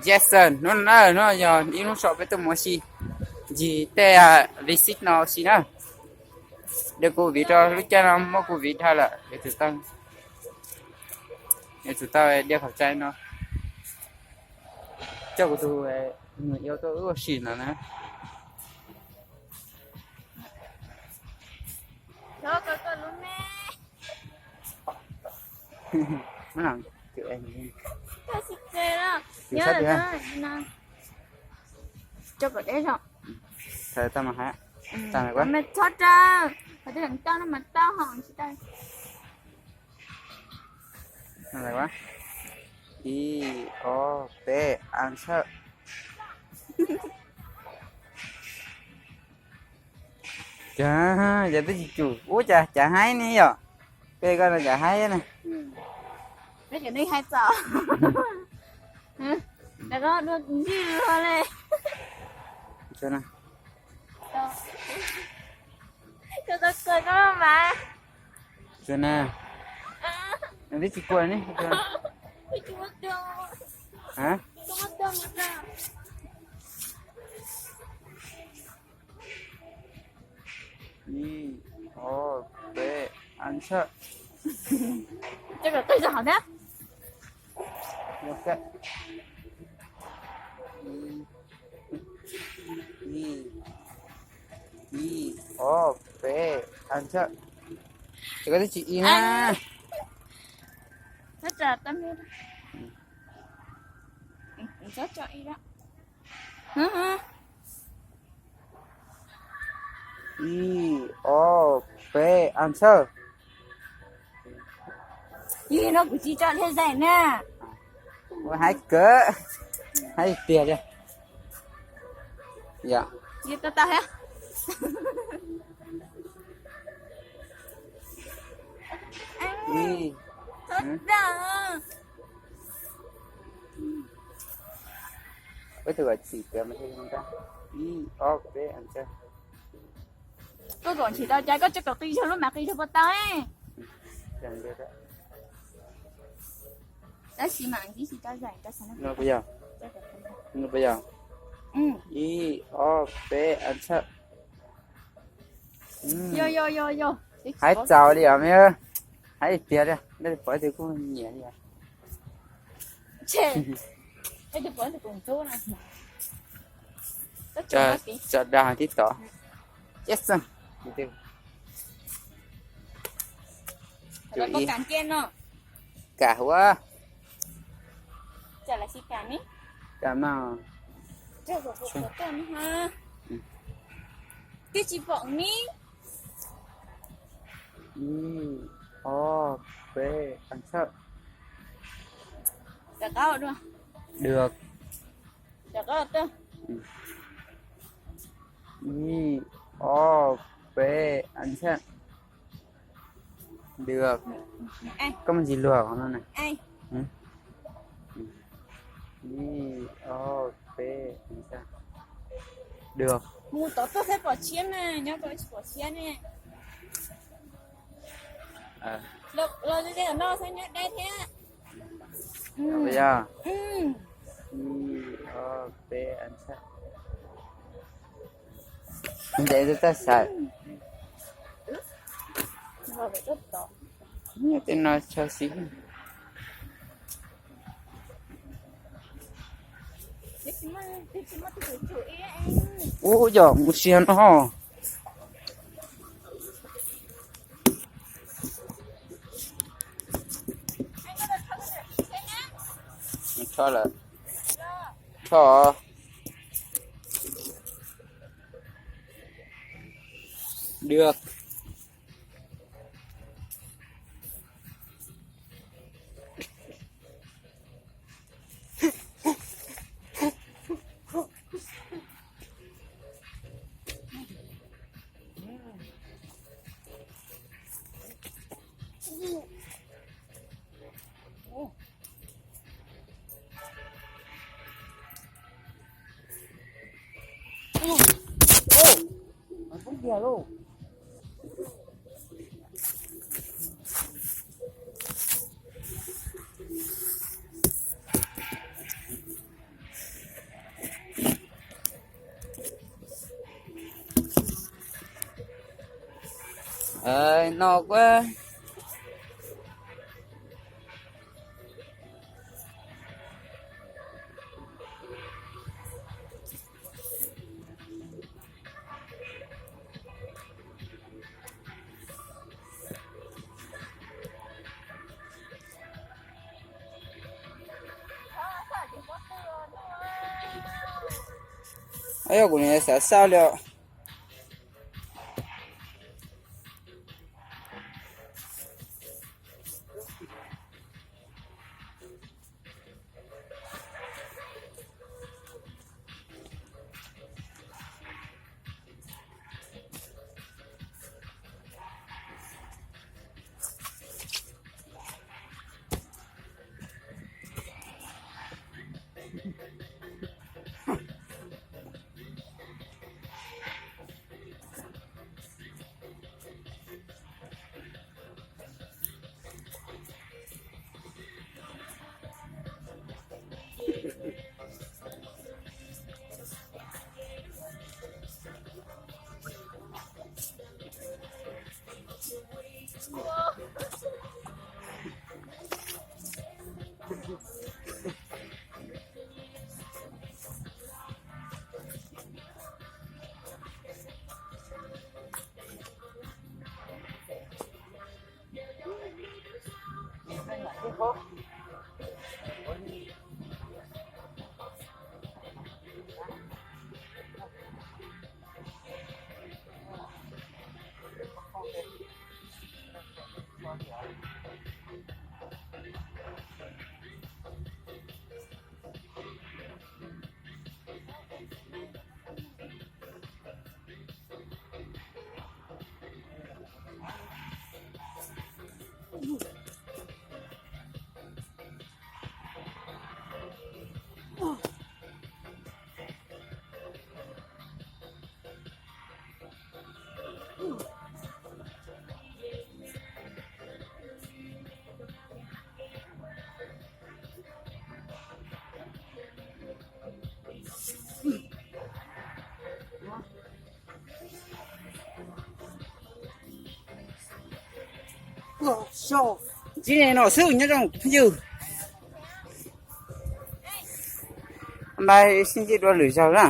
Jason, hnub no, hnub no yog ib hnub so peb tuaj mus ua si, ncig tej receipt no ua si na. Dej kuv viv rau lub caij no muab kuv viv dhau lawm, yuav tsum tau, yuav tsum tau diaj khẩu trang no. Coj kuv tus nus iau tuaj wb ua si no na. Tsis tau mas hais, tau mas kuv. Tau no mas tau ho tsis tau. Ib, ob, peb, a tshawj. Cas yog twb tsis tsum ub cas cav haib ne yom? Peb koj no cav haib ne. Peb cov neeg haib txaus. Ntsij luag li. Koj tau kawg koj mas. Twb tsis kua ne. Ib, ob, peb, a tshawj. Coj kom qig rau hauv thiab. Ib, ib, ob, peb, a tshawj. Ces koj twb tsis ib na. Ib, ob, peb, a tshawj. Ib no kuv tsis tso thiaj zeem na. Ua haib kawg, haib tiag tiag. Yog. Tau tau thiab. Ib, peb tus kom txim tias mas ib, ob, peb, a tshawj. Koj kom tsis tau cas koj tso kom qis zog lub mas qis zog puas tau. Tab sis mas ntib tsis tau zais. No puas yog? No puas yog? Ib, ob, peb, a tshawj. Yog yog yog yog. Haib txaus li os me. Haib tiag li, nej pom tus kuj nyiam li. Tso dag tib tod. Yes. Kam hua. Kam no. Twb tsis pom ni. Ib, ob, peb, a tshawj. Được. Ib, ob, peb, a tshawj. Được. Koj muaj ntsis luag qhov no na. Ib, ob, peb, a tshawj. Được. Mus tod tuaj thiab pom tshiab na, nyob tod tsis pom tshiab ne. Los ze no xwb nyob deb thiab. Yog. Ib, ob, peb, a tshawj. Ntev tus tag xav. Tej no tshawj xis. Ub, yog mus si no. Rho lawm. Rho. Được. No kuv Yog kuv xav xauj li os. Ntsib no xwb nyob zoo tus phooj ywg. Npaj sib ntsib dua lwm zaug na.